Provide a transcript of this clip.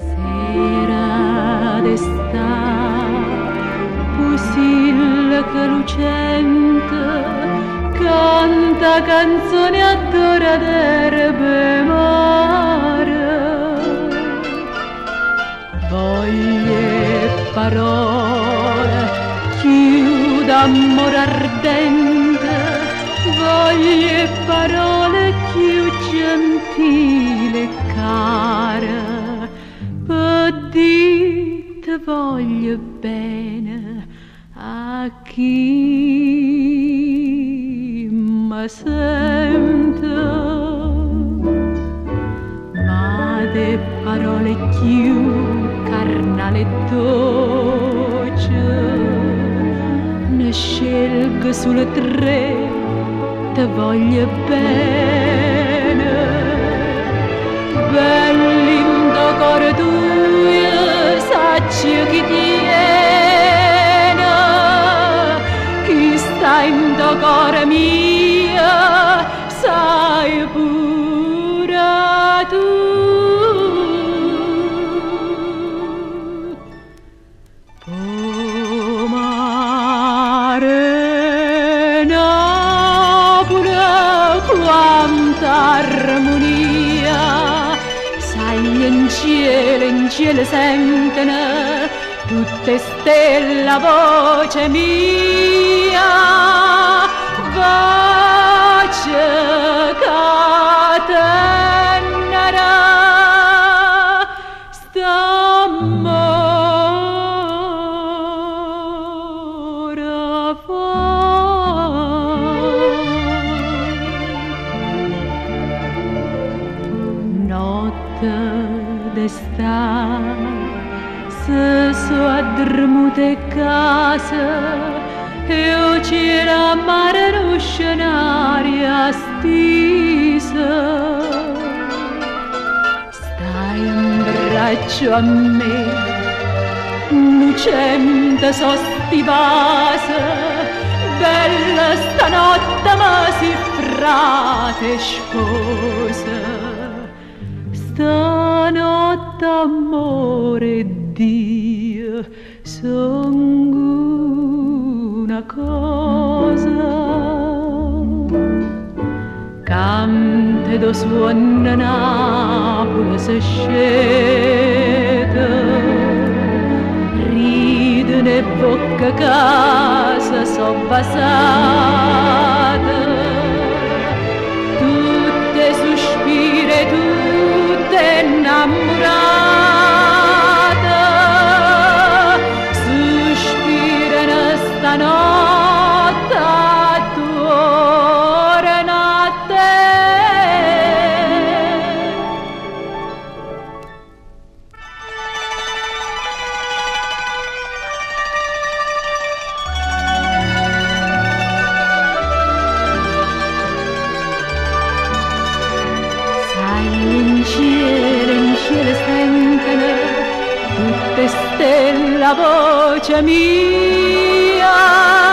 Sera d'està, Pusilleco lucente, canta canzone addora d'erba 'e mare. Voglio 'e parole cchiù d'ammore ardente, voglio 'e parole cchiù gentile e care, pe' di' te voglio bene a chi me sente. Ma d' 'e parole cchiù carnale e doce ne scelgo sulo tre, te voglio bene, bella 'int' 'o core tujo saccio chi tiene, chi sta 'int' 'o core mio saje pure tu. P' 'o mare 'e Napule quanta armunia saglie 'ncielo e 'ncielo senteno tutt' 'e stelle 'a voce mia. Voce ca tennera st'ammore fa. Notte d'està se so' addurmute 'e ccase e 'o cielo a mare nu scenario ha stiso. Staje 'mbraccio a me, 'nnucente so' sti vase, bella stanotte me si' frate e sposa. Stanotte ammore e Dio songo una cosa. Cante d' 'o suonno Napule se sceta, rideno 'e vvocche ca se so' vasate. Tutt' 'e suspire 'e tutt' 'e 'nnammurate suspirano stanotte attuorno a te. Saglie 'ncielo e 'ncielo senteno tutt' 'e stelle 'a voce mia.